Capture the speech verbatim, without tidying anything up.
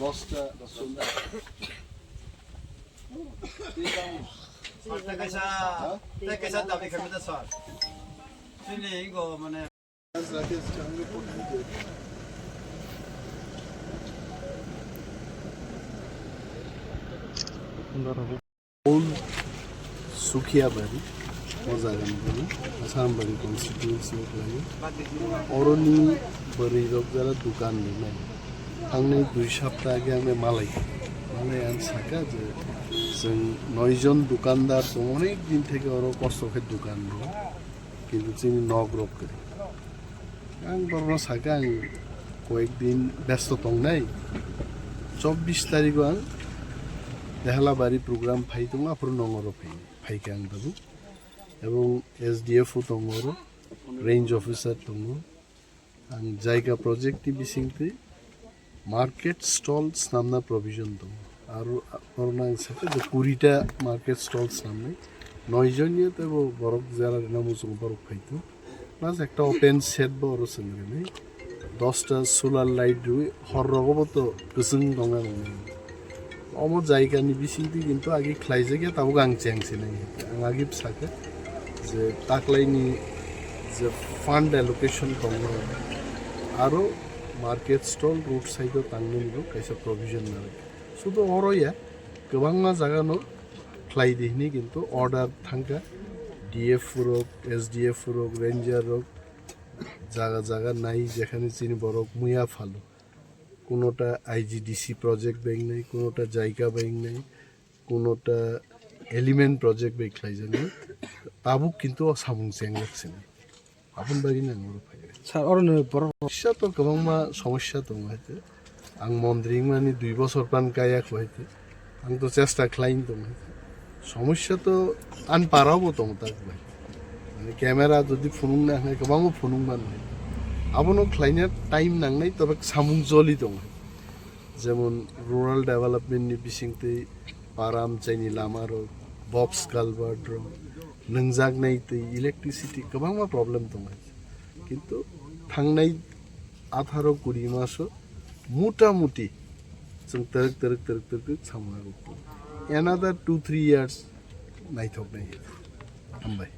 দশটা, দশটা। Sir, tei kaisa, tei kaisa dabi khaimani sir. Chini ingo mane. Old Sukhiabari, o jagani bono Asambari constituency o khlaio. Oroni bwrwi rok jara dukan rinai. Thangnai dui sapta age ang malai, malai ang saka je chwng noi jon dukandar tongo, onek din theke oro kosto khe dukan rwo, kintu chini nok rok kwrwi. Ang borokno sakha, ang koyek din besto tongnai. Chobbish tarigo ang Dehalabari program phai tongo, aphuru nongoro phai, phaikha ang tabuk. Ebong S D F o tongo oro, range officer tongo. Ang jaiga project ni bisingtwi market stall snamna provision tongo. Aro, aro nang sakha je kurita market stall snamnai. Noi jon ya tebo borok jara rina muchung borok phai tongo. Plus ekta open shed bo oro chwng rinai. Dosta solar light rwi hor rogo bo to kwchwng tongna nangni. Omo jaiga ni bisingtwi kintu agi khlaijak ya tabuk ang cheng sinai. Ang agi bwsakhe je taklaini je fund allocation tongno aro market stall road side o tangnani bo kaisa provision nangnai. Sudu oro ya kwbangma jaga no khlai di hinwi kintu order thangkha D F rok, S D F rok, ranger rok jaga jaga nai jekhani chini borok muya phalo. Kunota I G D C project bai wngnai, kunota jaiga bai wngnai, kunota element project bai khlaijaknai. Tabuk kintu o samung chengjak sini. Aboni bagwi nang oro phai. Sir, oro ni borok somosya to kwbangma somosya tongo hai te. Ang mondri wngmani dui bosor pan kaya kho hai te. Ang to chesta khlai tong hai te. Somosya to ani para bo tong tak bai. Mane camera jodi phunung na hai kwbangma phunung man hai. Abono khlaina time nangnai, tobe samung joli tong hai. Jemon rural development ni bisingtwi param chaini lama rok, box culvert rok, nwngjak nai twi, electricity kwbangma problem tong hai. Kintu thangnai atharo kuri maso mota moti chwng twrwk twrwk twrwk twrwk twrwk samung nai. Another two three years naithok nai. Hambai.